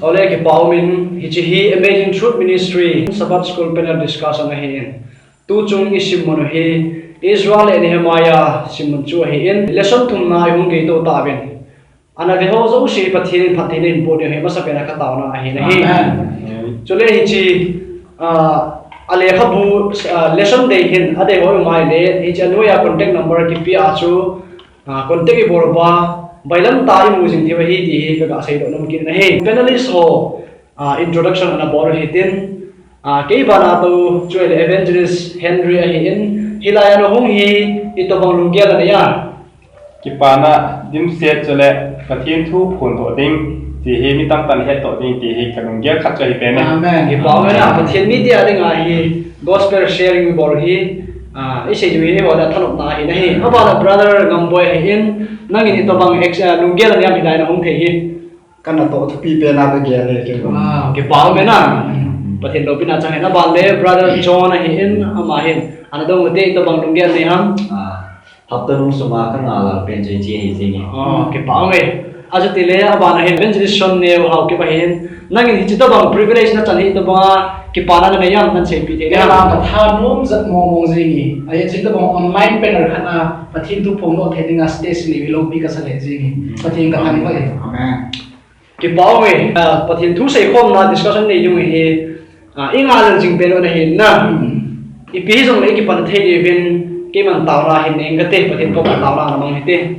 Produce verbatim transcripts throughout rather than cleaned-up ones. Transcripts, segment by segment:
Ole kipah umin, hiche hi Amazing Truth Ministry Sabbath School Panel Discussion ahin. Tuchung isim mun u hi Ezra le Nehemiah sim mun chu ahin. Lesson thumna ihung gei to tauvin. Ana ve ho jouse Pathen in phatthei nahin boh diu hi masapen a kataona ahi nahi. Amen. Chule hiche, ah, alekhabu, ah, lesson dei hin adei ho umai le, hiche anoiya contact number kipe a chu, ah, contact ibol uva, bailam tah a imu jing thei u ahi ti hi kaga seidoh nom kit nahi. Panelist ho, ah, introduction ana bol u hitin, ah, kei bana tou chu ahile Evangelist Henry ahin, hilai a nahung hi itobang lunggel nanei a? Kipana dimset chule Pathen thu phondoh ding ti hi mi tamtah in hettoh ding ti hi kalunggel khat chu ahi pen e. Amen. Kipah ume na, Pathen mite a dinga hi gospel sharing ibol hi, ah, isei diu hi eiho dia thanopna ahi nahi. Abana brother Ngamboi ahin, nangin itobang ex-, ah, lunggel nanei am hilai a nahung thei hi? Kanatoh thupi pen a kagel e kei. Wow, kipah ume na. Pathen loupina chang hen. Aban le brother John ahin, ama hin, ana dong ute, itobang lunggel nanei ham? Ah, hapta nung sunga kangah lal pen chu hiche ahi jenge. Oh, kipah ume. Achuti le abana hin Evangelist Son Neo Haokip ahin, nangin hiche tobang privilege nachan hi itobang a kipana nanei am, nahin seipeh thei diam? Kei vang katha nom jat mong mong jenge. Ahin hiche tobang online panel khat a Pathen thu phondoh thei dinga stage nei u hi loupi kasa lheh jenge. Pathen kathangvah e. Amen. Kipah ume, ah, Pathen thu seikhomna discussion nei ding u hi, ah, ingailel jing pen u ana hin na. Ipi hijongle ikipan thei diuvin keiman taona hin nei inge kati, Pathen toh taona ana mang hite.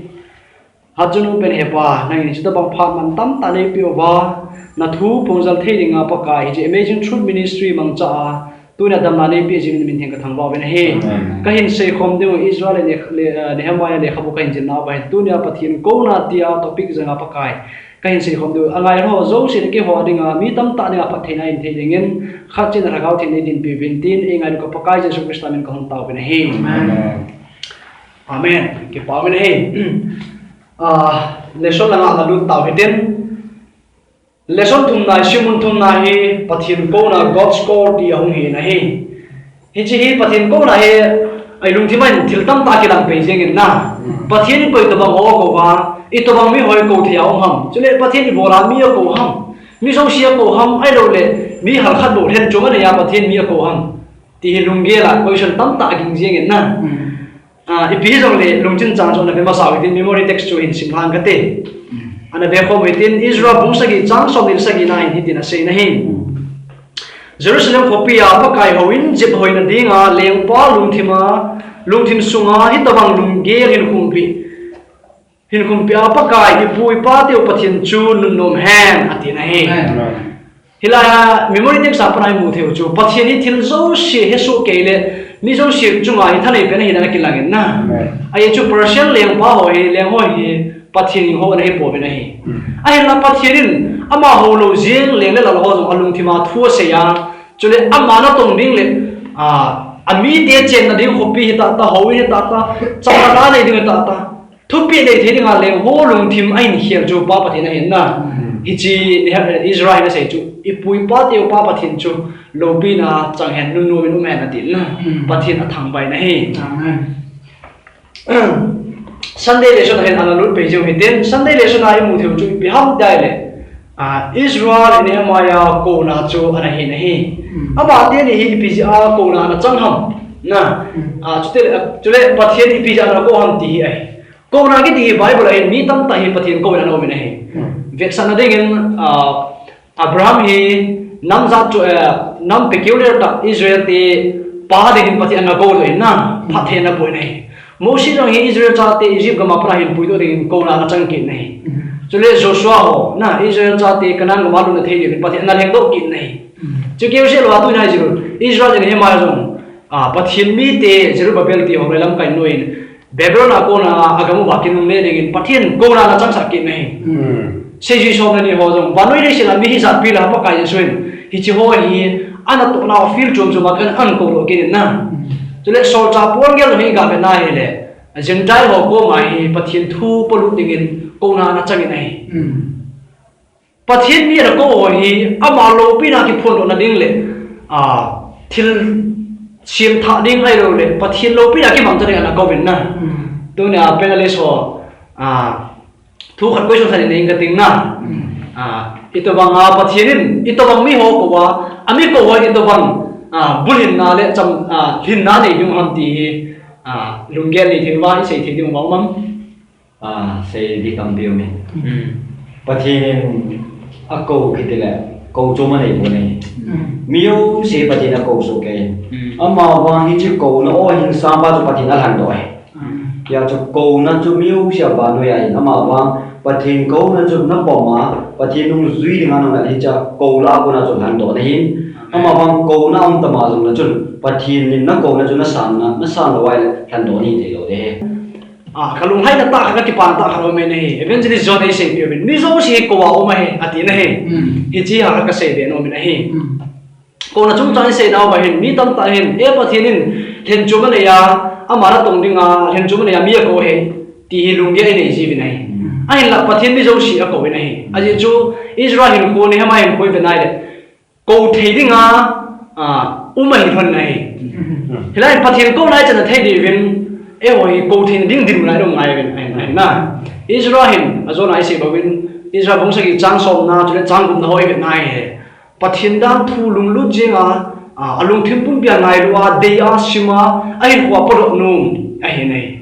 Hatchungnung pen Hepa, nangin hiche tobang phat mantam tah neipeh uva, nathu phongjal thei dinga Pakai, hiche Amazing Truth Ministry mangcha a, tunia damna neipeh jeh in namin theng kathangvah uvin ahi. Amen. Kahin seikhom diu Ezra le Ne-, le, ah, Nehemiah lekhabu kahin jilna uva hin, tunia Pathen kouna tia topic janga Pakai, kahin seikhom diu, angai ho jouse le keiho dinga, mi tamtah dinga phattheina hin thei dingin, khat cheh in Lhagao Theng in eidinpi uvin tin, eingailu ka Pakai Jesu Christa min kahung taovin ahi. Amen. Amen. Kipah ume nahi. Ah, lesson langa ana lut tau hitin. Lesson thumna, sermon thumna hi Pathen kouna, God's call ti ahung hi nahi. Hiche hi Pathen kouna hi, ei lungthim a hin thil tamtah kilang pei jengin na. Pathen in koi tobang ho akou a, itobang mi ho eikou thei a um ham. Chule Pathen in ibola mi akou ham. Mi jouse akou ham, ahilouleh mi halkhat bou lhenchom anei a Pathen mi akou ham. Ti hi lunggel a question tamtah aging jengin na. Ah, ipi hijongle lungchin chang chu ana ve masa u hitin, memory text chu hin sim lhang kate. Ana ve khom u hitin, Ezra bung sagi chang somni le sagi na hin hitin asei nahi. Jerusalem khopi a Pakai houin jep hoina dinga lengpa lungthim a, lungthim sunga hitobang lunggel hin khumpi. Hin khumpi a Pakai, ipu ipa teu Pathen chu nunnom hen, ati nahi. Amen. Hilai a memory text a pat a imu thei u chu, Pathen hi thil jouse hesoh kei le, mi jouse chunga hi thanei pen ahi na ana kilang in na. Amen. Ahi chu Persian lengpa ho hi, leng ho hi, Pathen in hou ana hi pouvin ahi. Ahinla Pathen in ama hou lou jeng leng le lal ho jong alungthim a thu asei a, chule ama natong ding le, a, amite chenna ding khopi hi tah tah, houin hi tah tah, chapa nei ding hi tah tah. Thupeh nei thei dinga leng ho lungthim ahin khel chu Pa Pathen ahin na. Hiche Ezra hin asei chu, ipu ipa teu Pa Pathen chu loupina chang hen, nunnom in um hen ati na. Pathen athangvah in ahi. Amen. Sunday lesson a hin ana lut pei jeng u hitin, Sunday lesson a imu thei u chu ipi ham tile, ah, Ezra le Nehemiah kouna chu ana hi nahi. Ama teni hi ipi jeh a kouna ana chang ham na. Ah, chutile, ah, chule Pathen ipi jeh a ana kou ham ti hi ahi. Kouna kiti hi Bible a hin mi tamtah hi Pathen kou in ana um in ahi. Vetsahna dingin, ah, Abraham hi nam jat chu, eh, nam peculiar tah Israel te pa dingin Pathen ana koudoh in na, phatthei ana boh in ahi. Moses jong hi Israel chate Egypt gam a pat a hin puidoh dingin kouna ana chang kit in ahi. Chule Joshua ho, na, Israel chate Canaan gam a lutna thei dingin Pathen ana lhengdoh kit in ahi. Chu keu seh lou a tuna hi Israel in hi ma jong, ah, Pathen mite Zerubbabel ti ho le lamkai noiyin Babylon a kona agam uva kinungle dingin Pathen kouna ana changsah kit in ahi. Seijui somleni ho jong, vannoi leiset a mi hijat pi la Pakai Jesu in, hiche ho hi, ana tohna field chom chom a kon ana koudoh kit in na. Chule solchah Paul gel jong hi gave na hile, Gentile ho koma hi Pathen thu polut dingin kouna ana chang in ahi. Pathen mi ana kou ho hi, ama loupina kiphondohna ding le, ah, thil semthah ding ahilou le, Pathen loupina kimangcha ding ana kou in na. Tunia panelist ho, ah, thu khat question khat in nei inge kating na. Ah, Itobang a Pathen in, itobang mi ho kou a, ami kou ho itobang, a, bulhinna le cham, a, lhinna nei ding ham ti hi, a, lunggel nei thei uva, isei thei ding uva um am? A, sei ding tampi um e. Hmm. Pathen in akou kiti le, kou chom anei pon ahi. Hmm. Mi jouse Pathen in akou soh kei. Hmm. Amavang hiche kouna o hin sangpa chu Pathen in alhandoh ahi. Amen. Hijeh chun kouna chu mi jouse a vannoi a hin, amavang Pathen kouna chu napom a, Pathen nungjui dinga nang le hiche kou lah a kouna chu lhandoh nahin. Amen. Amavang kouna um tama jong le chun, Pathen in nakouna chu nasan na, nasan lou ahile lhandoh nahi thei lou ding ahi. A, kalunglhaina tah khat, kakipana tah khat aum e nahi. Evangelist John in eiseipeh uvin, mi jouse hi kou a um ahi, ati nahi. Mm. Hiche hi ka, kasei be nom in ahi. Mm. Kouna chungchang isei nauva hin, mi tamtah hin, e Pathen in lhenchom anei a, ama natong dinga, lhenchom anei a mi akou ahi, ti hi lunggel inei jiuvin ahi. Ahinla Pathen in mi jouse akou in ahi. Ajeh chu Ezra hinkho, Nehemiah hinkho ivet nai le, kou thei dinga, a, um ahi lhon ahi. Hilai Pathen kouna ichan a thei diuvin, eiho hi kou theina ding dinmun a i um ngai uvin ahi, ahi na. Ezra hin, ajona isei bouvin, Ezra bung sagi chang somna, chule chang gupna ho ivet nai le, Pathen danthu lunglut jeng a, a, alungthim pumpi a ngailu a, dei a, sim a, ahinkho a podoh nom ahi nai.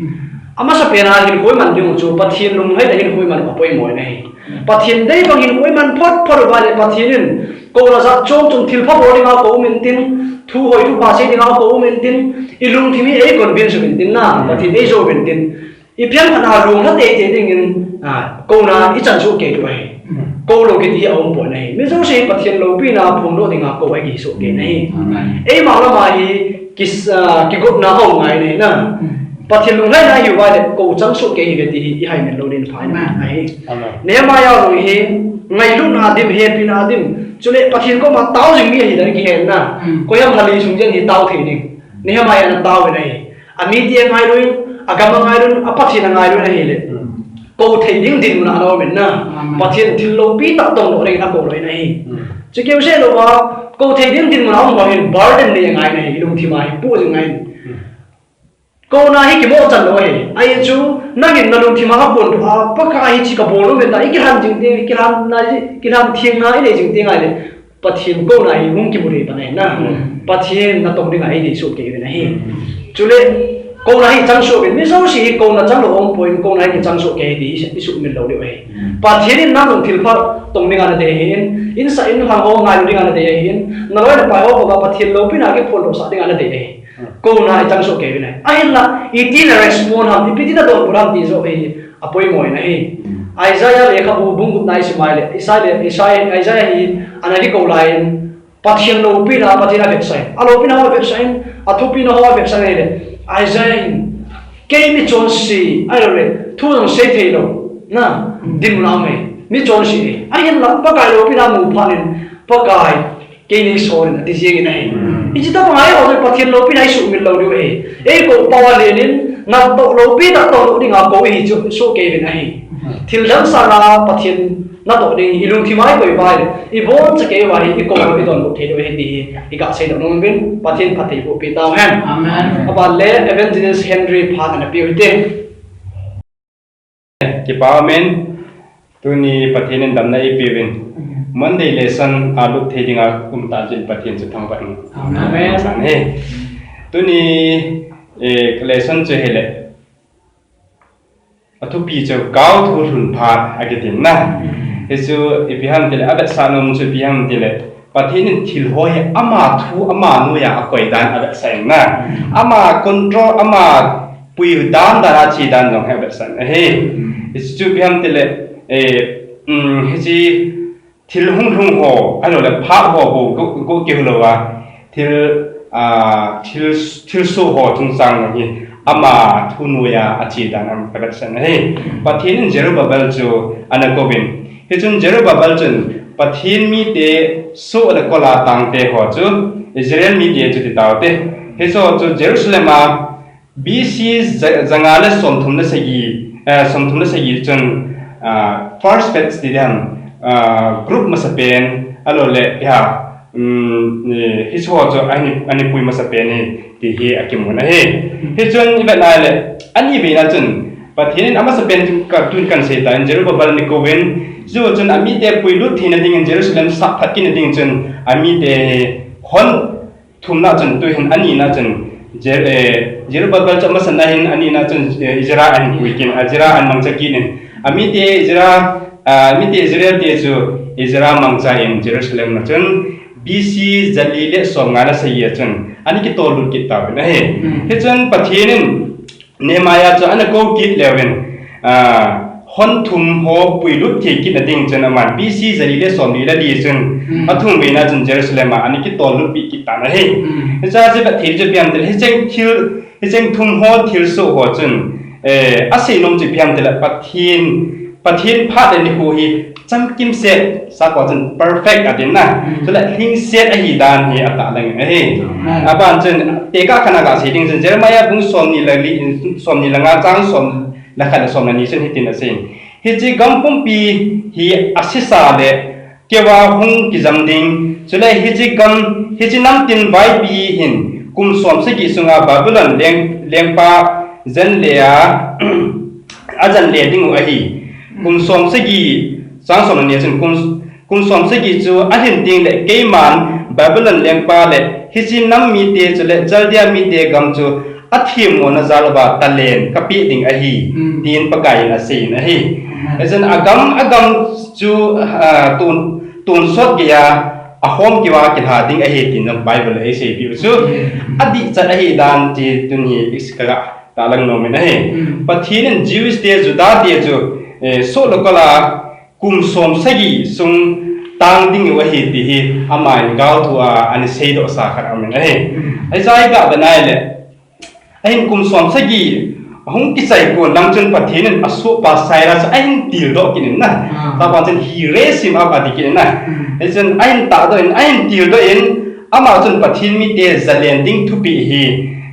Amasapen a hinkho iman ding u chu, Pathen lunglhaina hinkho iman u apoimo in ahi. Pathen dei bang hinkho iman phot phot uva le Pathen in, kouna jat chom chom thilpha bol dinga kou um intin, thu hoi thu pha sei dinga kou um intin, ilungthim hi ei convince uvin tin na, Pathen eijou uvin tin. Iphem khat a lunglha teitei dingin, a, kouna ichan soh kei diu ahi. Mm. Kou lou kiti hi aum pon ahi. Mi jouse hi Pathen loupina phongdoh dinga kou ahi soh kei nahi. Amen. Eima lama hi kis-, a, kigotna aum ngai nahi na. Mm. Pathen lunglhaina ahiuva le kou chang soh kei ahi ve ti hi ihai men lou ding pha in ahi. Amen. Nehemiah jong hi ngailutna dim, hepina dim. Chule Pathen koma tao jing mi ahi dan kihen na. Mm. Koiham hali sung jeng hi tao thei ding. Nehemiah in atao in ahi. Amite angailu in, agam angailu in, aPathen angailu in ahile. Mm. Kou thei ding dinmun a ana um in na. Amen. Pathen thil loupi tah tongdoh dingin akou lou in ahi. Mm. Chukeu seh louva, kou thei ding dinmun a um ho hin burden nei angai in ahi, ilungthim a hi puh jing angai in. Mm. Kouna hi kimo chan lou ahi. Ajeh chu, nangin nalungthim a kaphondoh a, Pakai hiche kabol nom in tia, ikilhan jing teng, kilhan na, kilhan theng na, inei jing teng ahile. Pathen kouna hi hung kimu thei pan ahi na. Mm. Pathen natong dinga eidei soh kei uvin ahi. Mm. Chule, kouna hi chang soh uvin. Mi jouse hi kouna chang lou aum pon, kouna hi kichang soh kei ahi ti hi isuhmil lou diu ahi. Mm. Pathen in nang jong thilpha tong dinga nadei ahin, insah inlhang ho ngailu dinga nadei ahin, naloi napai ho koma Pathen loupina kiphondohsah dinga nadei ahi. Mm. Kouna hi chang soh kei uvin ahi. Ahinla, iti na respond ham, ipi ti nadonbut ham ti joh hi apoimo in ahi. Mm. Isaiah lekhabu bung gupna isim a ahile, Isaiah, Isaiah, Isaiah hi ana kikou lai in, Pathen loupina, Pathen avetsah in. Aloupina ho avetsah in, athupina ho avetsah in ahile, Isaiah in, kei michonse, ahilou le, thu jong sei thei lou, na, dinmun a um e, michonse e. Ahinla, Pakai loupina amu phat in, Pakai, kei nei sol in ati jeng in ahi. Mm. Hiche tobang a eiho Pathen loupina isuhmil lou diu ahi. Eikou pao alen in, natoh loupi tah tongdoh dinga kou ihi chu soh kei uvin ahi. Mm. Thil dang sanga Pathen natoh ding ilungthim a ikoi uva ahile, iboncha kei uva hi ikou lou idonbut thei diu ahi ti hi iga seidoh nom uvin, Pathen phatthei boh peh tau hen. Amen. Aban le Evangelist Henry phat ana peh u hite. Kipa amen. Tuni Pathen in damna eipeuvin. Amen. Monday lesson a lut thei dinga um tan tin Pathen chu thangvah in. Amen. Amen. He. Tuni, eh, lesson chu hile. Athupi chu kau thu lhun phat akitin na. Amen. Hichu ipi ham tile, avetsah nom chu ipi ham tile. Pathen in thil ho hi ama thu, ama noiya akoi dan avetsah in na. Ama control, ama pui dan dan a che dan jong hi avetsah in ahi. Hichu ipi ham tile, eh, um, hiche thil hung lhung ho, ahilou le phat ho bou, ko, ko kihou lou a. Thil, ah, thil, thilsoh ho chungchang jong hi ama thu noiya ache dan a avetsah in ahi. Pathen in Zerubbabel chu ana kouvin. Hichun Zerubbabel chun Pathen mite soh le kol a tangte ho chu Israel mite chu ti taute. Hicheho chu Jerusalem a B C ja-, janga le somthum le sagi, eh, somthum le sagi chun, ah, first batch ti ding ham, ah, group masapen, ahilou le, ya, um, eh, hicheho chu ana, ana pui masapen ahi, ti hi akimun ahi. Hichun ivet na le, ani veina chun, Pathen in amasapen chu ka tun kan sei tan, Zerubbabel ni kouvin, chu chun amite puilut theina dingin Jerusalem sahphat kitna ding chun amite hon thumna chun tuhin anina chun Jer-, eh, Zerubbabel chu amasan ahin, anina chun, eh, Ezra ahin pui kit, Ezra ahin mangcha kit in. Amite Ezra, ah, amite Israel te chu Ezra mangcha in Jerusalem a chun B C jali le somnga le sagi a chun ana kitollut kit tauvin ahi. Mm. Hichun Pathen in Nehemiah chu ana kou kit leuvin, ah, hon thum ho puilut thei kitna ding chun aman B C jali le somli le li chun, mm, athum veina chun Jerusalem a ana kitollut pi kit tan ahi. Mm. Hiche chu Pathen chu ipi ham itile, hicheng thil, hicheng thum ho thilsoh ho chun, eh, asei nom chu ipi ham itile, Pathen, Pathen phat le nikho hi chamkim set, sakho chun perfect atin na. Mm. Chule lhingset ahi dan hi atahlang in ahi. Amen. Aban chun, tekah khat a kasei ding chun, Jeremiah bung somni le li, somni le nga chang som le khat le som le ni chun hitin asei. Hiche gam pumpi hi asesa le keu a hung kijam ding. Chule hiche gam, hiche namtin vaipi hin kum som sagi sunga Babylon leng, lengpa jen le a, ajen le ding u ahi. Kum som sagi, chang som le ni a chun kum, kum som sagi chu alhin teng le keiman Babylon lengpa le hiche nam mite chule Chaldea mite gam chu athemmona jal uva talen kapeh ding ahi, mm, tin Pakai in asei in ahi. Mm. Hichun agam, agam chu, ah, tun, tonsot geiya ahom keuva kilha ding ahi tin Bible in asei piu chu. Mm. Adih chat ahi dan ti tuni i kaga tahlang nom in ahi. Mm. Pathen in Jewish te, Juda te chu, eh, soh le kol a kum som sagi sung tang ding u ahi ti hi aman gaothu a ana seidoh sa khat aum in ahi. Mm. Isaiah ga banai le, ahin kum som sagi ahung kichai kon lang chun Pathen in asohpa Cyrus ahin tildoh kit in na. Ah. Tua pa chun he raised him up ati kit in na. Mm. Hichun ahin tahdoh in, ahin tildoh in, ama chun Pathen mite jalen ding thupeh hi,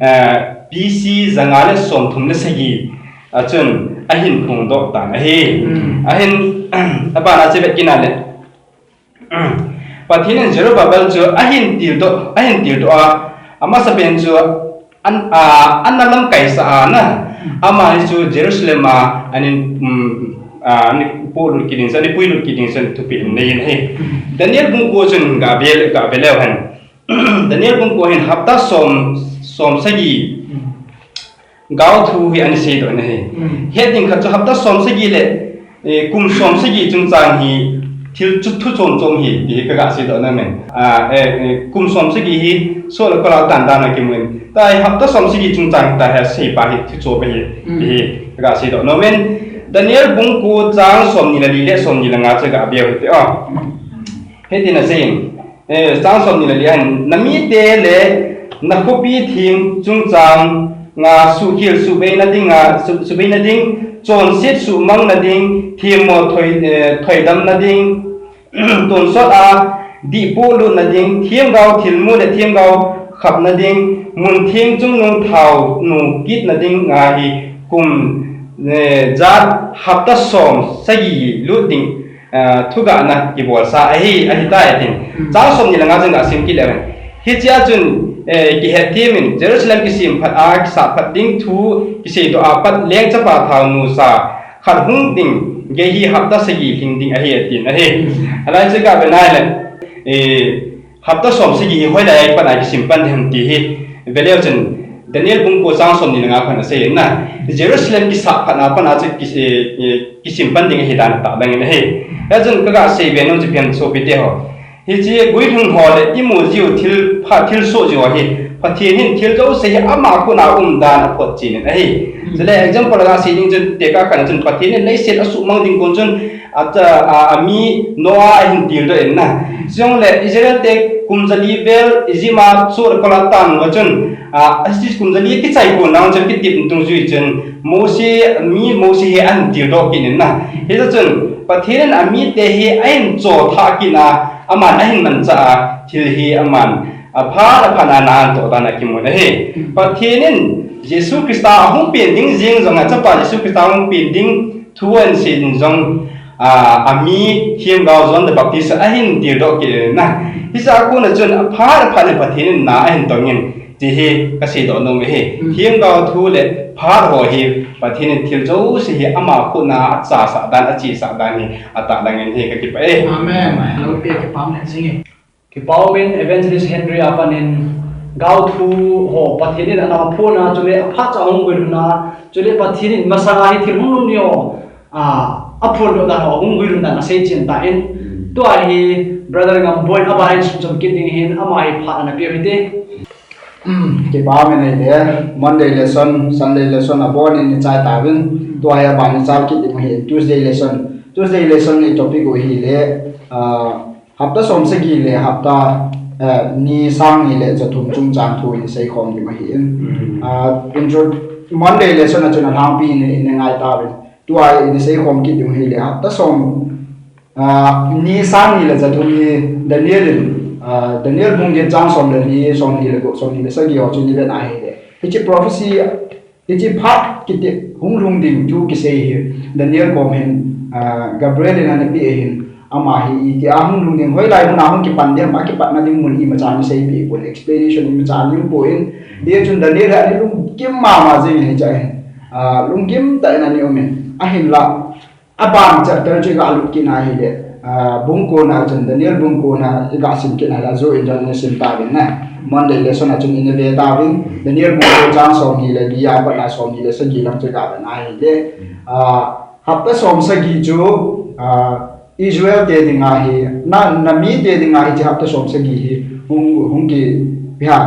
eh, B C janga le somthum le sagi a chun ahin phongdoh tan ahi. Mm. Ahin, abana chu vet kit na le. Pathen in Zerubbabel chu ahin tildoh, ahin tildoh a, amasapen chu an, a, ana lamkaisah a na, ama hi chu Jerusalem a anin, um, a, ani polut kit ding chun, ani puilut kit ding chun thupeh anei in ahi. Daniel bung ko chun ga ve, ga ve leu hen. Daniel bung ko hin hapta som, som sagi gaothu hi ana seidoh in ahi. Mm. Het ding khat chu hapta som sagi le, eh, kum som sagi chungchang hi thil chu thu chom chom hi, ti hi kaga seidoh nom in. Ah, eh, eh, kum som sagi hi soh le kol a dan dan a kimu in. Tua hi hapta som sagi chungchang tua hi aseipa hi thu chom ahi, mm, ti hi kaga seidoh nom in. Daniel bung ko chang somni le li le somni le nga chu ga ve u hite o. Hitin asei in. Eh, chang somni le li a hin, na mite le na khopi theng chungchang a suhkhel suhbeina ding a, suh, suhbeina ding, chonset suhmangna ding, themmo thoi, eh, thoidamna ding, tonsot a dih polut na ding, themgao thilmu le themgao khapna ding, mun theng chungnung thao nu kitna ding a hi kum, eh, jat hapta som sagi lut ding, ah, thugahna kibolsa ahi, ahitai atin. Mm. Chang somni le nga chun ga sim kit leu hen. Hichea chun, eh, kihet them in, Jerusalem kisemphat a, kisahphat ding thu kiseidoh a pat lengchapa thao nusa khat hung ding gei hi hapta sagi lhing ding ahi atin ahi. Mm. Alai chu ga ve nai le, eh, hapta som sagi hi hoilai a pat a kisim pan ding ham ti hi ve leu chun Daniel bung ko chang somni le nga khan asei in na, Jerusalem kisahphat na pat a chu ki, eh, eh, kisim pan ding ahi dan tahlang in ahi. Hijeh chun kaga sei ve nom chu ipi ham sopite ho. Hiche guilhung ho le imu jiu thil pha, thilsoh jiu hi Pathen hin thil jouse hi ama khut a um dan aphotchen in ahi. Chule example a ga sei ding chun tekah khat a chun Pathen in leiset asuhmang ding kon chun a, a, a, ami Noah ahin tildoh in na. Chujongle Israel te kum jali vel Egypt a soh le kol a tang uva chun, a, asi kum jali kichai kon lang chun kitep dungjui chun Mose, mi Mose hi ahin tildoh kit in na. Hijeh chun Pathen in amite hi ahin chothah kit a, aman ahin manchah a, thil hi aman aphat aphat a ana antoh dan akimun ahi. Pathen in Jesu Christa ahung pen ding jing jong a, chapa Jesu Christa ahung pen ding thu ahin sei in jong, a, ami themgao John the Baptist ahin tildoh kit in na. Hiche a kon a chun aphat aphat in Pathen in na ahin tong in, Hi hi kasei doh nom hi. Hmm. Themgao thu le phat ho hi Pathen in thil jouse hi ama khut a achasah dan, achesah dan hi atahlang in hi kakipah e. Amen. Lopi a kipah in jing e. Kipah um in Evangelist Henry a panin gao thu ho Pathen in ana phon a, chule aphat cha hung guilhun a, chule Pathen in masanga hi thil hung lhung ni ho, a, aphondoh dan ho hung guilhun dan asei chen tan. Hmm. Tua hi Brother Ngamboi in aban in sumchom kit ding hin ama hi phat ana peh u hite. Hmm, kipah um in ahile, Monday lesson, Sunday lesson abon in ichai tauvin, tua hi aban ichai kit ding ahi, Tuesday lesson. Tuesday lesson i topic u ahile, ah, hapta som sagi le hapta, eh, ni sang ni le ja thum chungchang thu in isei khom ding ahi in. Hmm. Ah, intro, Monday lesson a chun alhangpi in, in ngai tauvin. Tua in isei khom kit ding ahile, hapta som, ah, ni sang ni le ja thum hi Daniel in, ah, Daniel bung get chang som le ni, som ni le gup, som ni le sagi ho chu i vet ahile. Hiche prophecy, hiche phat kiti hung lhung ding thu kisei hi Daniel kom hin, ah, Gabriel in ana peh ahin, ama hi itia hung lhung ding, hoilai mun a hung kipan dem, akipatna ding mun imacha ana seipeh pon, explanation imacha ana nei pon, hijeh chun Daniel hi ana lunggim mama jing in hiche hin, ah, lunggim tah in ana um in, ahinla, aban chapter chu iga lut kit na ahile, ah, bung ko na chun, Daniel bung ko na iga sim kit na ahile, ajo in jong ina sim tauvin na. Monday lesson a chun ina ve tauvin, Daniel bung ko chang som ni le li a pat a som ni le sagi lang chu iga vet na ahile. Ah, hapta som sagi chu, ah, Israel te dinga hi, na, na mite dinga hiche hapta som sagi hi, hung, hung ki, ha,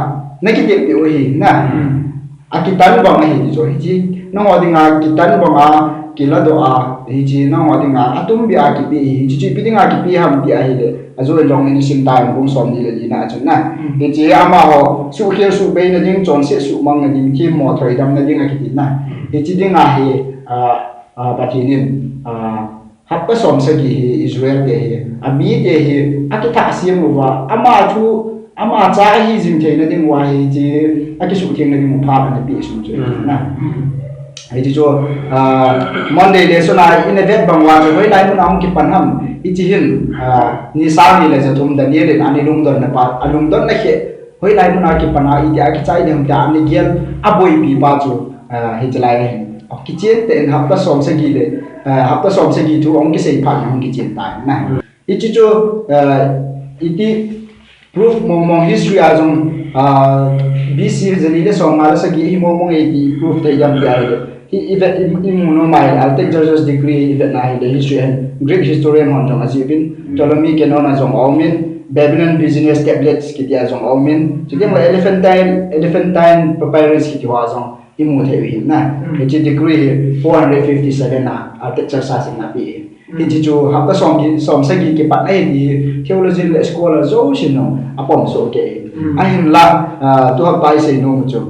na kitepeh u ahi, na. Hmm. Akitan bang ahi ti chu, hiche, nangho dinga kitan banga kiladoh a, hiche, nangho dinga atumbeh a kipe hi, hiche chu ipi dinga kipe ham ti ahile, ajo in jong ina sim tauvin bung som ni le li na chun na. Hmm. Hiche amaho, suhkhel suhbei na ding, chonset suhmang na ding, themmo thoidam na ding akiti na. Hmm. Hiche dinga hi, ah, ah, Pathen in, ah, hapta som sagi hi Israel te hi, amite hi, akithah sem uva, ama chu, ama cha ahi jing theina diuva hiche, akisuhtheng na diu phat ana peh sung chu, hmm, na. Hiche chu, ah, Monday lesson a ina vet bang uva chu, hoilai mun a hung kipan ham, hiche hin, ah, ni sang ni le ja thum Daniel in ana lungdon na pa, alungdon na hi, hoilai mun a kipan a, itia kichai dem tia ana gel, aboipi pa chu, ah, hiche lai ahin. Kichen tah in hapta som sagi le, ah, hapta som sagi thu ahung kisei phat in ahung kichen tan na. Hiche chu, ah, iti proof mong mong history a jong, ah, B C jali le som nga le sagi hi mong mong e ti proof thei dem ti ahile. Hi, i vet, i, i mu nom ahile, Artaxerxes Decree i vet na ahile, history a hin, Greek historian hon jong ajih uvin, Ptolemy Canon a jong aum in, Babylon Business Tablets kiti a jong aum in, chuteng le Elephantine, Elephantine Papyrus kiti ho a jong i mu thei u ahi na. Hmm. Hiche decree hi four hundred fifty-seven a, Artaxerxes in ana pe ahi. Hmm. Hiche chu hapta som ki, som sagi kipat ahi ti theologian le scholar jousen jong apom soh kei ahi. Hmm. Ahinla, ah, tu hapta i sei nom u chu.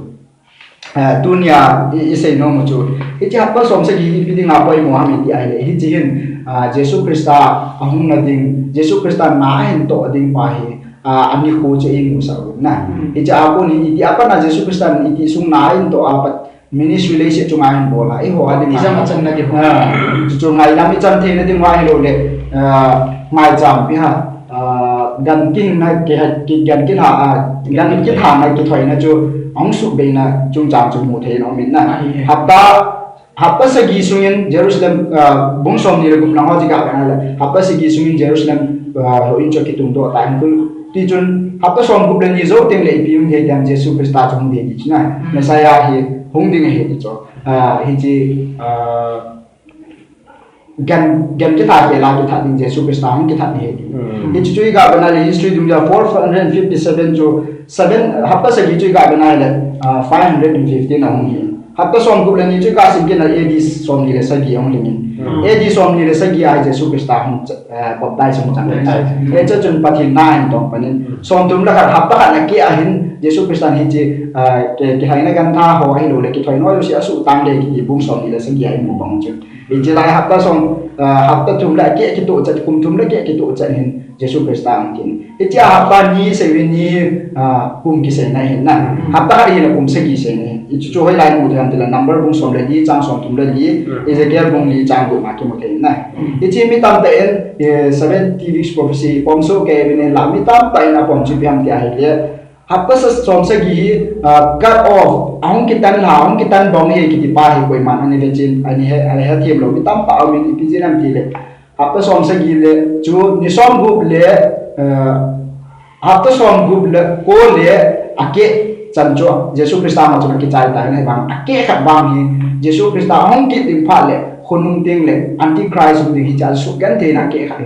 Ah, tunia i, i sei nom u chu, hiche hapta som sagi hi ipi dinga poimo ham iti ahile, hiche hin, ah, Jesu Christa ahung na ding, Jesu Christa na ahin toh ding pa hi, ah, anikho chu i musah u na. Hmm. Hiche a kon hi, iti a pat na Jesu Christa in iti sung na ahin toh a pat ministry leiset chunga ahin bol a, eiho a dinga. Ijat a chan na ding. Ah, chu chu ngailam i chan theina diuva ahilou le, ah, maicham pi ha. Ah, gan kihingna, ki, ki, gan kitha, ah, gan kithana, kithoina chu ahung suhbeina chungchang chu mu thei in aum in na. Ahi, ahi. Hapta, hapta sagi sungin Jerusalem, ah, bung som ni le gup na ho chu iga vet na le, hapta sagi sungin Jerusalem, ah, houin chu akitungdoh tan, ti chun hapta som gup le ni jou teng le ipi hung thei dem, Jesu Christa chu hung thei ding chu na. Hmm. Messiah hi hung ding ahi ti chu. Ah, hiche, ah, Gan, gan kitha kei la kitha ding Jesu Christa hung kitha ding ahi. Hmm. Hiche chu iga vet na le history dungjui a four hundred and fifty-seven chu seven, hapta sagi chu iga vet na le, ah, five hundred and fifteen ahung hi. Hapta som gup le ni chu iga sim kit na le A D som ni le sagi ahung lhing in. Hmm. A D som ni le sagi a hi Jesu Christa hung, eh, baptize hung chang. Baptize. Hiche chun Pathen na ahin tong pan in. Hmm. Som thum le khat hapta khat na keh a hin Jesu Christa hiche, eh, ki, kilhaina gan tha ho ahilou le kithoi noi jouse asuh tang le kiti bung som ni le sagi a i mu bang chu. Hiche lai hapta som, ah, hapta thum le keh kitoh chan, kum thum le keh kitoh chan hin Jesu Christa ahung kin. Hiche a hapta ni sei uvin ni, ah, kum kiseina ahi na. Hmm. Hapta khat hi le kum sagi seina ahi. Hiche chu hoilai mu thei ham ti le Number bung som le li chang som thum le li, hmm, Ezekiel bung li chang gup ma kimu thei na. Hmm. Hiche mi tamtah in, eh, seventy weeks prophecy pom soh kei uvin la mi tamtah in apom chu ipi ham ti ahile, Hapta sa-, som sagi hi, ah, cut off, ahung kitan lha, ahung kitan bong hi kiti pa hi koiman ana ve chin, ana he, ana he them lou, mi tamtah aumin ipi jeh ham tile. Hapta som sagi le, chu ni som gup le, ah, hapta som gup le, ko le, akeh chan chu, Jesu Christa ma chu akichai tai, ahivang, akeh khat vang hi, Jesu Christa ahung kit ding phat le, khonung teng le, Antichrist hung ding hi cha sugentheina akeh khat hi.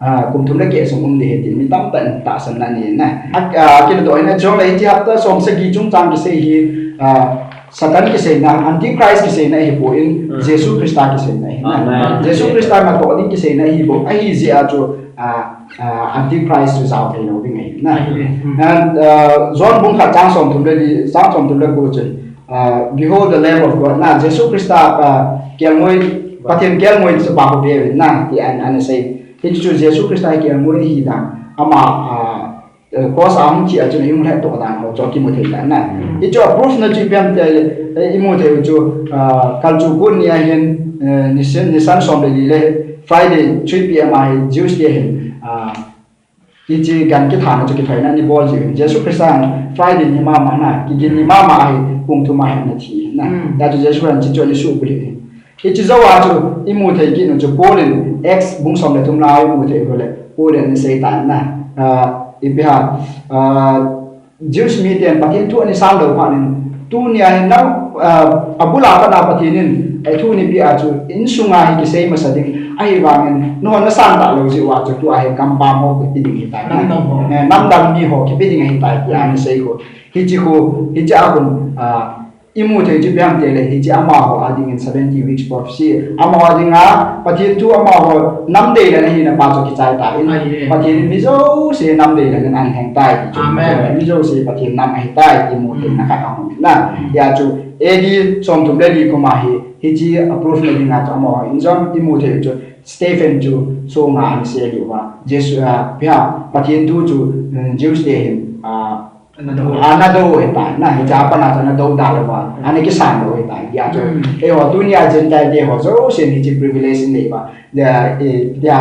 Ah, kum thum le keh sung um ding ahi tin mi tamtah in tahsan ana nei na. A, ah, kila doh ina jong le hiche hapta som sagi chungchang kisei hi, ah, Satan kiseina, Antichrist kiseina ahipon, Mm. Jesu Christa kiseina ahi na. Amen. Jesu Christa natoh ding kiseina ahibou, ahijeh a chu, ah, ah, Antichrist chu jao thei lou ding ahi na. Amen. And, ah, John bung khat chang som thum le li, chang som thum le ko chun, ah, "Behold the Lamb of God," na, Jesu Christa, ah, kelngoi, Pathen kelngoi chu pa ho pe na, ti ana, ana sei. Hichu Jesu Christa hi kelngoi ahi dan. Ama, ah, eh, cross a hung thi a chun ihung lhatoh dan ho chu kimu thei tan na. Mm. Hichu a proof na chu ipi ham tile, eh, imu thei u chu, ah, kalchuh kun ni a hin, eh, nisan, nisan som le li le Friday three P M a hi Jews te hin, ah, hiche gan kithana chu kithoina ni bol jiu hin. Jesu Christa hin Friday ni mama na, kigin ni mama a hi pung thum a hin ana thi na. Mm. Hijeh chun Jesu Christa hin hiche chu ana suhbulhit hin. Hiche jou a chu imu thei kit u chu Paul in Acts bung som le thum na imu thei u le Paul in ana sei tan na. Ah, ipi ham, ah, Jews miten Pathen thu ana san lou phat in tunia hin nang, ah, abul a pat a Pathen in athu ana pe a chu insunga hi kisei masa ding ahivangin nahon nasan talou jeh uva chu tua hi kampam ho kipe ding ahitai. Namdang ho. Eh, namdang mi ho kipe ding ahitai tia ana sei khu. Hiche khu, hiche a khun, ah, imu thei chu ipi ham tile, hiche amaho a dingin seventy weeks prophecy, amaho a dinga, Pathen thu amaho nam deidan ahina pa chu kichai tan. Amen. Pathen in mi jouse nam deidan in ana lheng tai ti chu. Amen. Mi jouse Pathen nam ahitai ti mu theina khat aum na. Hijeh chun A D som thum le li kum a hi, hiche a proof na dinga chu amaho in jong imu thei chu Stephen chu songa ana sei diu va. Jesu, ah, ipi ham, Pathen thu chu, mm, Jews te hin, ah, Ana dou. Ana dou ahitai, na, hiche a pat a chu ana dou da lou va, ana kisan lou ahitai, hijeh chun. Mm. Eiho tunia Gentile te ho jousen hiche privilege inei uva. Dia, eh, dia,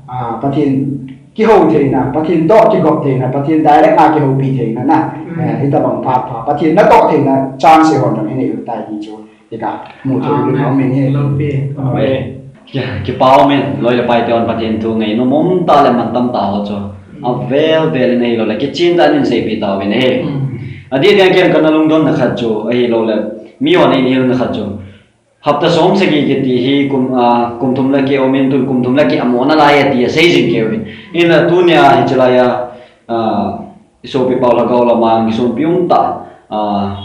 ah, Pathen kihou theina, Pathen toh kigop theina, Pathen direct a kihoupi theina na. Mm. Eh, hitobang phat pha, Pathen natoh theina chance ho jong inei u tai ti chu. Ika, mu thei u. Amen. Amen. Lungpi. Amen. Amen. Kipah e, loi le pai te hon Pathen thu ngainom um tah le mantam tah ho chu. Mm. Avel vel in ahilou le, kichen tah in seipeh tauvin ahi. Mm. Adeh deh a ken kana lungdonna khat chu, ahilou le, mi hon eihil na khat chu. Hapta som sagi kiti hi kum, ah, kum thum le keh um in tun kum thum le keh amoh nalai ati asei jing kei uvin. Hinla tunia hiche lai a, ah, Isopi pau lhagao lama kisonpi um tah, ah,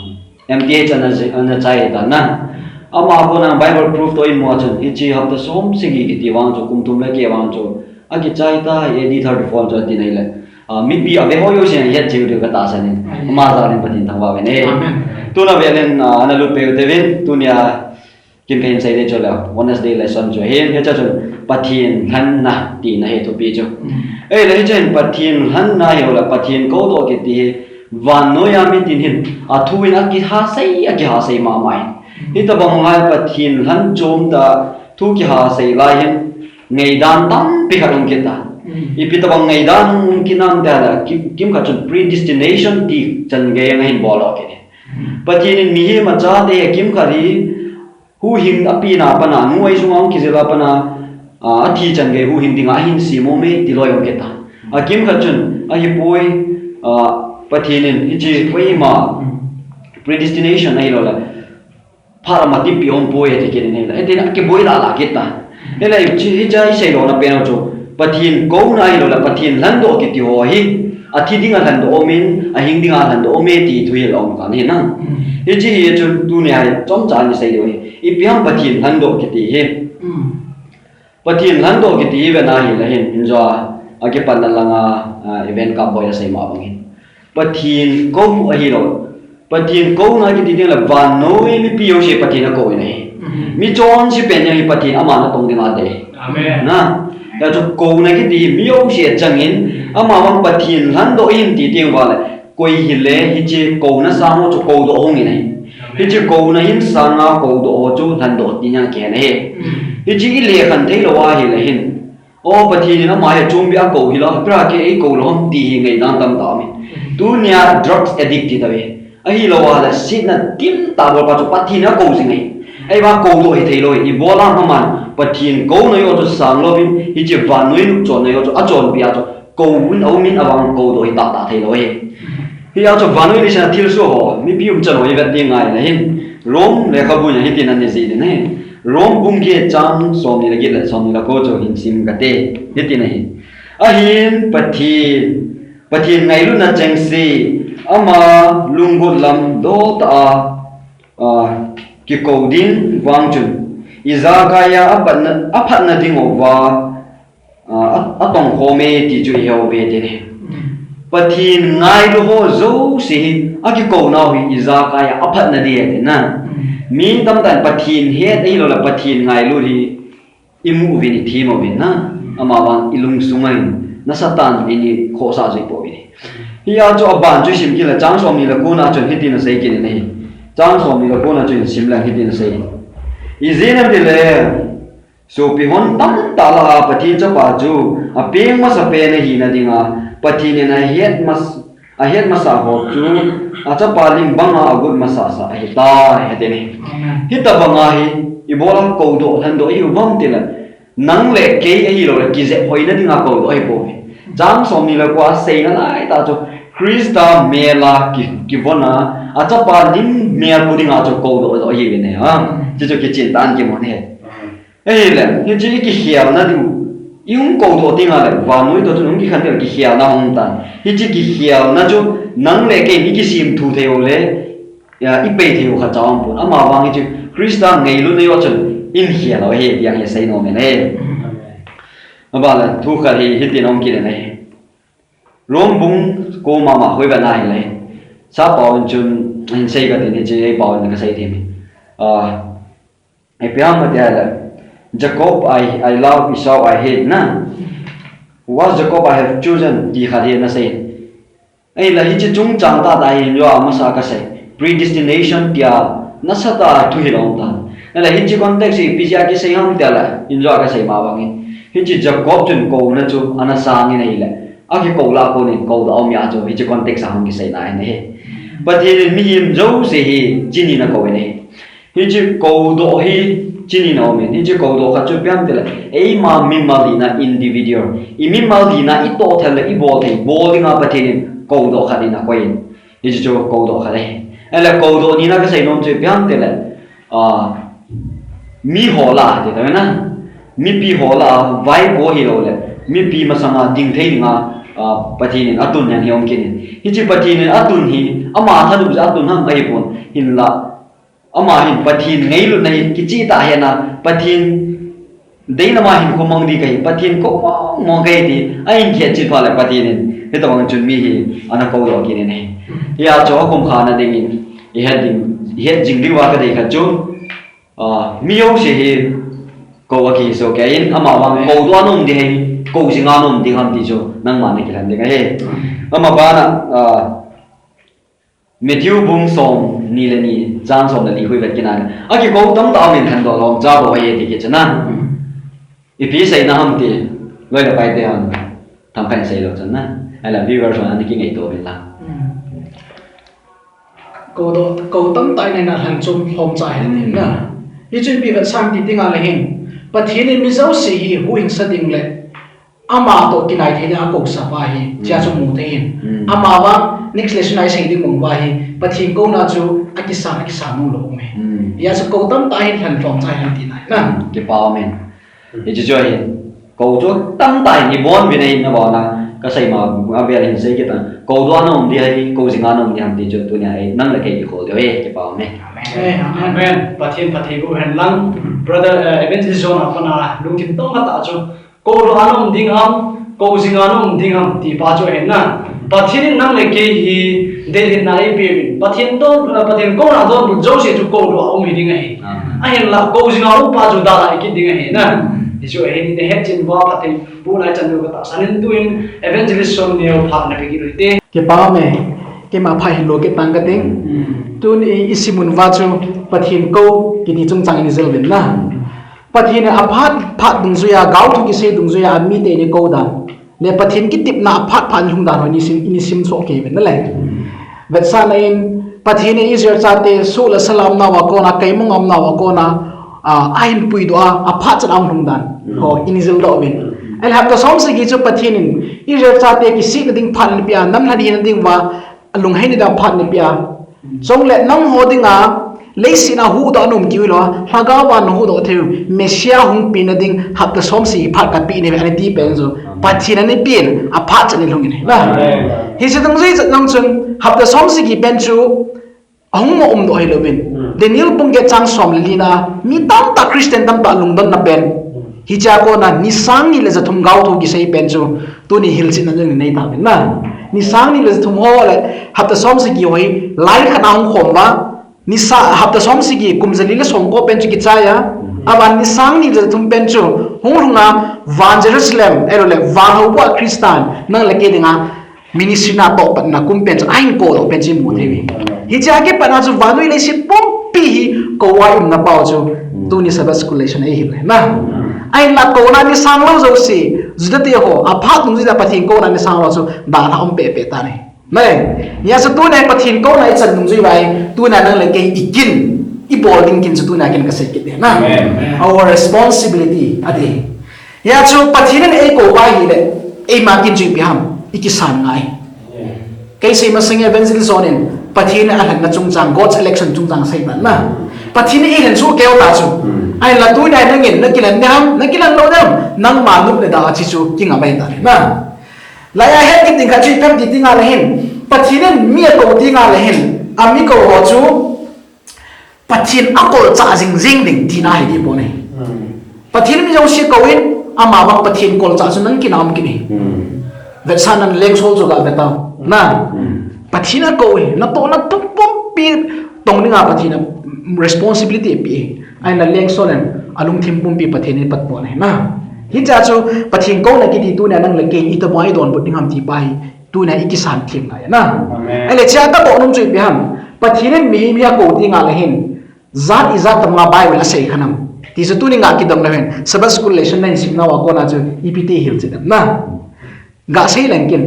M T H ana, ana chai tan na. Ama kona Bible proof toh imu a chun, hiche hapta som sagi kiti vang chu, kum thum le keh vang chu, akichai tai, A D thirty-four chu ati nai le. Ah, mipi ave ho jousen het jiu diu katahsan in. Amen. Ama jal in Pathen thangvah uvin ahi. Amen. Tuna vel in, ah, ana lut peh u hite uvin, tunia Kin kahin sei ding chu le, Wednesday lesson chu ahin, hiche chun Pathen lhenna tina hi thupi chu. Mm. Ahile hiche hin Pathen lhenna ahilou le, Pathen koudoh kiti hi, vannoi a mitin hin, athu in akihasei, akihasei mama in. Mm. Hitobang lai Pathen lhen chom tah, thu kihasei lai hin, ngaidan tampi khat um kit tai. Mm. Ipi tobang ngaidan um kit nam tile, kim, kimkhat chun predestination ti chan gei ahin bol kit in. Mm. Pathen in mihem achate kimkhat hi, huhhing a pina a pat a, nu ei sunga hung kijil a pat a, a, athi chan gei huhhing dinga ahin sem ume ti loi um kit tai. Akimkhat chun, ahipoi, a, Pathen in hiche koima predestination ahilou le, phat a matipeh umpoi ati kit in ahile, hitin akiboi lah lah kit tai. Ahile, hiche, hiche isei lona pen u chu, Pathen kouna ahilou le, Pathen lhendoh kiti ho hi, athi dinga lhendoh umin, ahing dinga lhendoh ume ti thuhil aum tan ahi na. Mm. Hiche hi chun tunia hi chomcha isei diu ahi. Ipi ham Pathen lhendoh kiti hi. Mm. Pathen lhendoh kiti hi vena ahile hin, injo a, akipanna langa, a, event kap boi a sei ma bang hin. Pathen kou ahilou. Pathen kouna kiti ding le vannoi mipi jouse Pathen akou in ahi. Mm. Mi chonse pen jong hi Pathen aman atong dinga dei. Amen. Na, hijeh chun kouna kiti hi mi jouse achang in, amavang Pathen lhendoh in ti ding uva le, koi hile hiche kouna sang ho chu koudoh hung in ahi. Amen. Hiche kouna hin sanga koudoh ho chu lhendoh ti nia kihen ahi. Mm. Hiche ile khen thei lou ahile hin, O Pathen in ama hi chungbeh a kou hilou, ipi a kei eikou lou ham ti hi ngaidan tam taumin. Tunia drugs addict ti tave. Ahilou a le sihna timtah bol pa chu Pathen a kou jing ahi. Ahivang koudoh hithei lou ahi. Ibola ham aman Pathen kouna joh chu sang louvin, hiche vannoi lupchonna joh chu achonpeh a chu kou un aumin avang koudoh hi tahtah thei lou ahi. Hia chu vannoi leiset a thilsoh ho, mipi umchan ho ivet ding ngai le hin. Rome lekhabu a hitin ana jih in ahi. Rome bung get chang somni le get le somni le ko chu hin sim kate. Hitin ahi. Ahin Pathen, Pathen ngailutna chengse, ama lunggot lam dol tah a, a, kikou ding vang chun, ijakai a aphatna, aphatna ding uva, a, a, atongkhom e ti chu iheuve ti ahi. Pathen ngailu ho jouse hi, akikounau hi ijakai a aphatna ding ahi tina. Mi tamtah in Pathen het ahilou le Pathen ngailu hi imu uvin, ithem uvin na. Amavang ilungsunga hin nasatah in ikhohsah jui pouvin. Hia chu aban chu sim kit le chang somni le kona chun hitin asei kit in ahi. Chang somni le kona chun sim leng hitin asei. Ijeh inem itile, sopi hon tamtah lah a Pathen chapa chu apeng masapen ahina dinga Pathen in ahet mas-, ahet masa ho chu achapa lim banga agot masasa ahitai, ati ahi. Amen. Hitobanga hi ibola koudoh lhandoh ihiu vem itile, nang le kei ahilou le kijep hoina dinga koudoh ahipouve. Chang somni le ko a seina laitah chu Christa mel a ki, kivon a, achapa lim mel pu dinga chu koudoh doh ahiuvin ahi. Chuchu kichen tah in kimu ahi. Ahile, hiche ikikhelna diu, ihung koudoh tengle, vannoi toh chun hung kikhen teng le kikhelna hung tan. Hiche kikhelna chu nang le kei in ikisemthu thei u le, ya, ipei thei u khatcha aumpon. Amavang hiche Christa ngailutna joh chun ikhel u ahi ti jong hi asei nom in ahi. Aban le thu khat hi hitin aum kit in ahi. Rome bung ko mama hoi vet na hile, sappao in chun ahin sei katin hiche eipao in kasei thei mi. Ah, Abraham ati ahile, Jacob I, I love, Esau I hate na. What Jacob I have chosen, ti khat hi ana sei. Ahile hiche chungchang tahtah hi injo a masa kasei. Predestination tia nasatah a thu hi lom tan. Ahile hiche context hi ipi jeh a kisei ham tia le, injo a kasei ma bangin, hiche Jacob chun kouna chu ana sangin ahile, akikou lah a konin koudoh aum jeh a chu hiche context a hung kiseina ahi. Pathen in mihem jouse hi chini in akou in ahi. Hiche koudoh hi chini in aumin, hiche koudoh khat chu ipi ham itile, eima mimal hina individual, imimal hina itoh thei le ibol thei, bol dinga Pathen in koudoh khat in akoi in. Hiche chu koudoh khat ahi. Ahile koudoh nina kasei nom chu ipi ham itile, ah, miho lah a ti tave na. Mipi ho lah a, vaipo hilou le, mipi masanga ding thei dinga, ah, Pathen in atun jong hi aum kit in. Hiche Pathen in atun hi, ama thanom jeh a atun ham ahipon, hinla, ama hin Pathen ngailutna hi kicheh tah a ahin, Pathen deilama hinkho mang ding kahi, Pathen kou mong mong kahi ti ahin het chet phat le Pathen in hitobang chun mi hi ana koudoh kit in ahi. Hia chu akhum khana dingin ihet ding, ihet jing diuva kadei khat chu, ah, mi jouse hi kou akihi soh kei in, amavang koudoh a na um ding ham, kou jinga na um ding ham ti chu nangman nakilhen ding ahi. Amabana, ah, Matthew bung somni le ni, chang som le li khu ivet kit na. Akikou tamtah aum in lhandoh lom cha bou ahi ti kit chu na. Ipi seina ham ti, loi le pai te hon themkhat in sei lou chun na. Ahile viewers hon ana kingaito uvin lang. Koudoh, kou tamtah in ana lhan chom lhom cha ahi na. Hichu ipi vetsah ham ti tengle hin, Pathen in mi jouse hi huhhingsa ding le ama toh kinai thei dinga akousah pa hi, chia chu mu thei in. Amavang next lesson a isei ding bang uva hi, Pathen kouna chu akisang, akisang nom lou um e. Hia chu kou tamtah in lhan lhom cha ahi tina ahi na. Kipa umin. Hiche chu ahi. Kou chu tamtah in ibon uvin ahi na, abana kasei ma avel hin sei kit a. Koudoh a na um ding ham, kou jinga na um ding ham ti chu tunia hi nang le kei ikhol diu ahi, kipa umin. Amen. Amen. Pathen phatthei boh hen lang. Brother, eh, Evangelist John a pat a lungthim tong khat a chu koudoh a na um ding ham, kou jinga na um ding ham, ti pa chu ahi na. Pathen in nang le kei hi deilhenna eipeuvin. Pathen don, Pathen kouna donbut jouse chu koudoh a um hi ding ahi. Ahinla, kou jinga um pa chu dalha kit ding ahi na. Hichu ahi, nahet chet uva Pathen bohna ichan diu katahsan in, tun Evangelist John neo phat nape kit u hite. Kipa ume, keima phat hilou kit tang kating. Tun i, isim uva chu Pathen kou kiti chungchang in ijil uvin na. Pathen in aphat phat dungjuiya, gaothu kisei dungjuiya, amite ikou dan. Le Pathen kitepna aphat phat ilhung dan ho ini sim, ini sim soh kei uvin nalai. Vetsahna in, Pathen in Israel chate, soh le sal a umnauva kona, kaimong a umnauva kona, ah, ahin puidoh a, aphat chan a ahung lhung dan ho ini jildoh uvin. Ahile hapta som sagi chu Pathen in Israel chate kisihna ding phat anapeh a, namlhat hina dinguva, alunghei nading phat anapeh a. Chule nangho dinga, leiset a huhdoh a naum kit u hilou a, lhagao a nahuhdoh thei u, Messiah hung pen nading, hapta som sagi phat kapeh nahi, anati pen chu. Pathen in anapeh in, aphat chan ilhung in ahi. Hiche dungjui chan jong chun, hapta som sagi pen chu, ahung mo umdoh ahilouvin. Daniel bung get chang som le lina, mi tamtah Christian tamtah lungdonna pen. Hichea kona ni sang ni le ja thum gaothu kisei pen chu, tuni hilchetna jong inei tauvin na. Ni sang ni le ja thum ho le, hapta som sagi ho hi, line khat a hung khom uva. Ni sa, hapta som sagi, kum jali le somko pen chu kichai a. Aban ni sang ni le ja thum pen chu, hung lhung a, van Jerusalem, ahilou le, van houbung a Christian, nang le kei dinga, ministry natoh patna kum pen chu, ahin koudoh pen chu imu thei uve. Hichea kipat a chu vannoi leiset pumpi hi kou a iumna pau chu, tuni Sabbath school lesson eihil u ahi na. Ahinla kouna ni sang lou jouse, Juda te ho, aphat dungjuiya Pathen kouna ni sang lou chu, dalha um pehpeh tan ahi. Nalai, hijeh chun tunia Pathen kouna ichan dungjui uva, tunia nang le kei ikin, ibol ding kin chu tunia kin kasei kit ding ahi na. Our responsibility, ati. Hijeh chun Pathen in eikou uva ahile, eima kin chu ipi ham, ikisan ngai. Kei sei masang evangelist John in, Pathen in alhenna chungchang, God's election chungchang sei tan na. Pathen in eilhen soh keu ta chu. Ahinla tunia nangin, nakilan ding ham, nakilan lou ding ham, nangma nop le da a chi chu, kingah bai tan na. Laiya het kit ding khat chu ipi ham ti tinga le hin, Pathen in mi akou tinga le hin, ami kou ho chu, Pathen akolchah jing jing ding tina ahi ti pon ahi. Pathen in mi jouse kou in, amavang Pathen kolchah chu nang kin a um kit ahi. Vetsahnan lengsol chu gave tau. Na. Pathen akou ahi, natohna thil pumpi tong dinga Pathen in responsibility apeh ahi. Ahinla lengsol in, alungthim pumpi Pathen in pat pon ahi na. Hichea chu Pathen kouna kiti tunia nang le kei itobang idonbut ding ham ti pa hi. Tunia ikisan them ngai na. Ahile chea kadoh nom chu ipi ham. Pathen in mihem hi akou tinga le hin. Jat ijat tobanga Bible asei kha nam. Ti chu tuni ngah kidong le hin. Sabbath school lesson nahin sim nauva kona chu ipi ti hilchet dem na. Gasei leng kin.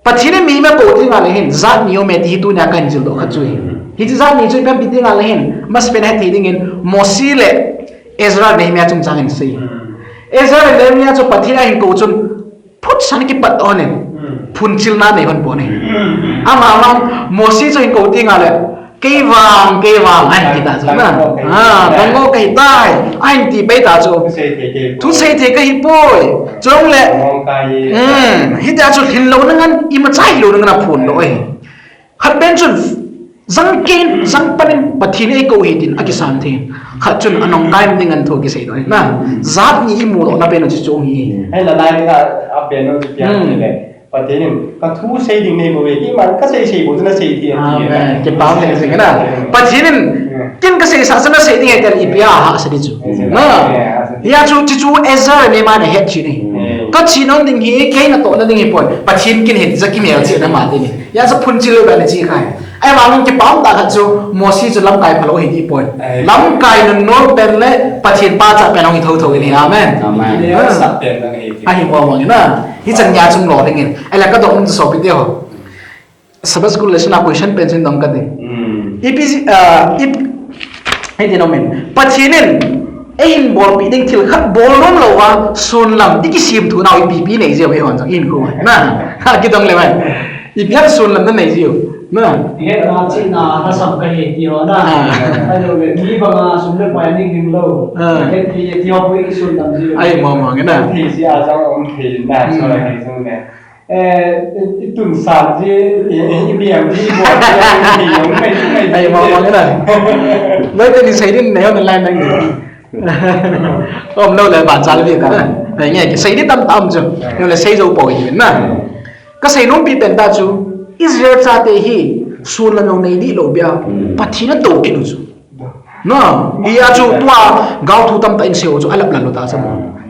Pathen in mihem akou tinga le hin, jat ni aume ti hi tunia kahin jildoh khat chu ahi. Hiche jat ni chu ipi ham ti tinga le hin, masapen a het thei dingin, Mose le Ezra le Nehemiah chungchang in sei. Ezra le Nehemiah chu Pathen in ahin kou chun, phutsan kipat hon in, phunchilna nei hon pon ahi. Amavang, Mose chu ahin kou tinga le, Kei vang, kei vang, ahin ti ta chu na. Ah, dang o kahi tai, ahin ti pai ta chu. Thusei thei kahi poi. Chule, hitia chu lhin louna ngan, imacha hilou ngan aphondoh ahi. Khat pen chun, jang ken, jang panin, Pathen in eikou ahi tin akisan thei. Khat chun anung kai ding ngan thu kiseidoh ahi na. Jat ni imudohna pen chu chu hi. Ahinla lai ni a pen chu tia le. Pathen in, ka thu sei ding nei bou ve, keiman ka sei sei bou chu na sei thei. Amen. Kipah lheh jing na. Pathen in, ken ka seisah chu na sei ding ahi tia ipi a hahsa ding chu. Na. Hia chu, chu, chu Ezra le Nehemiah in ahet chet ahi. Ka che nom ding hi, kei natohna ding hi poi. Pathen kin hin, ja kimel chet na ma ding ahi. Hia chu phunchil lou ba na che khai. Ahivangin kipah tah khat chu Mose chu lamkai phalou ahi ti poi. Lamkai nunnom pen le Pathen pachat pen ahung hi thotho in ahi. Amen. Amen. Ahi mo mo na. Hichan nia chung lo dingin. Ahile ka dong chu sopi te ho. Sabbath school lesson a question pen chun dong kati. Ipi, ah, ip, hiti nom in. Pathen in, eihin bolpi ding thil khat bol nom louva, sunlam, ikisem thu nau ipi pi nei jiu, eihon jong, in khu. Na, ha, kidong le mai. Ipi ham sunlam na nei jiu. Na. Hetna chihna, lhasam kahi ti ho na. Ah. Ahilou le, mi banga sum le pai ning ding lou. Ah. Hetthei ti ho poi kisunlam jiu. Ahi mo mo nge na. Hetthei jeh a jong um thei na, so la hei jong le. Eh, i, i tun san ji, i, i, i biang ji, i buan ji, i, i, i, i, i, i, ai, mau, mau, na. Noi te ni sei din, nei, na lai nang ni. Om lo le, ban chal bi ka. Nei, nge, sei din tam tam chu. Noi le sei jou poi hi na. Ka sei nom pi pen ta chu, Israel chate hi, sun la nong nei di lo bia. Pathen in atou kit u chu. Na, hia chu tua, gaothu tamtah in seiho chu, alap lalo ta chu.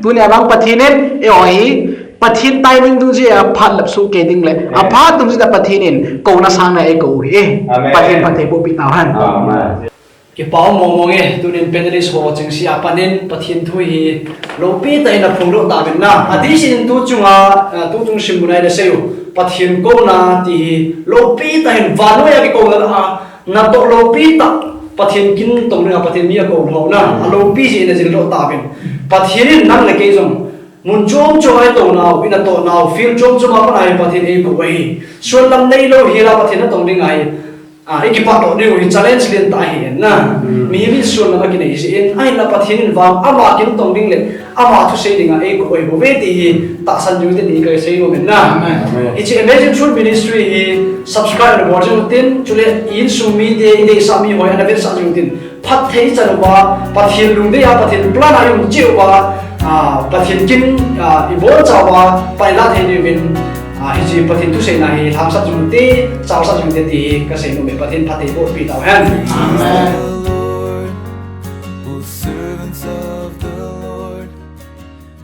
Tunia vang Pathen in, eiho hi, Pathen timing dungjuia phat lap soh kei ding le, aphat dungjuia Pathen in, kouna sangna eikou u hi. Amen. Pathen phatthei boh pi tau hen. Amen. Ipa mong mong e, tunin panelist ho chengse a panin Pathen thu hi loupi tah in aphongdoh tauvin na. Adeh in tu chunga, ah, tu chung simna a ina seiyu, Pathen kouna ti hi loupi tah in vannoi a kikouna a, natoh loupi tah, Pathen kin tong dinga Pathen mi akouna ho na, aloupi jeh in ajildoh tauvin. Pathen in nang le kei jong mun chom chom a itounau, ina tounau, field chom chom a pat a hi Pathen eikou ahi. Sonlam neilou hel a Pathen natong ding ahi. Ah, ikipat doh diu hi challenge lentah ahi na. Mihem in sonlam akinei jeh in, ahinla Pathen in vang ama kin tong ding le ama thusei dinga eikou ahi bouve ti hi tahsan diu tin hi kasei nom in na. Amen. Amen. Hiche Amazing Truth Ministry hi subscribe nabol jing utin, chule insung mite, ideisah mi ho ana vetsah jing utin. Phatthei ichan uva, Pathen lungdei a, Pathen plan a i um cheh uva, ah, Pathen kin, ah, iboncha uva, pan ilah thei diuvin, ah, hiche Pathen thuseina hi lhangsah jing ute, chaosah jing ute ti hi kasei nom e, Pathen phatthei eibohpi tauhen. Amen.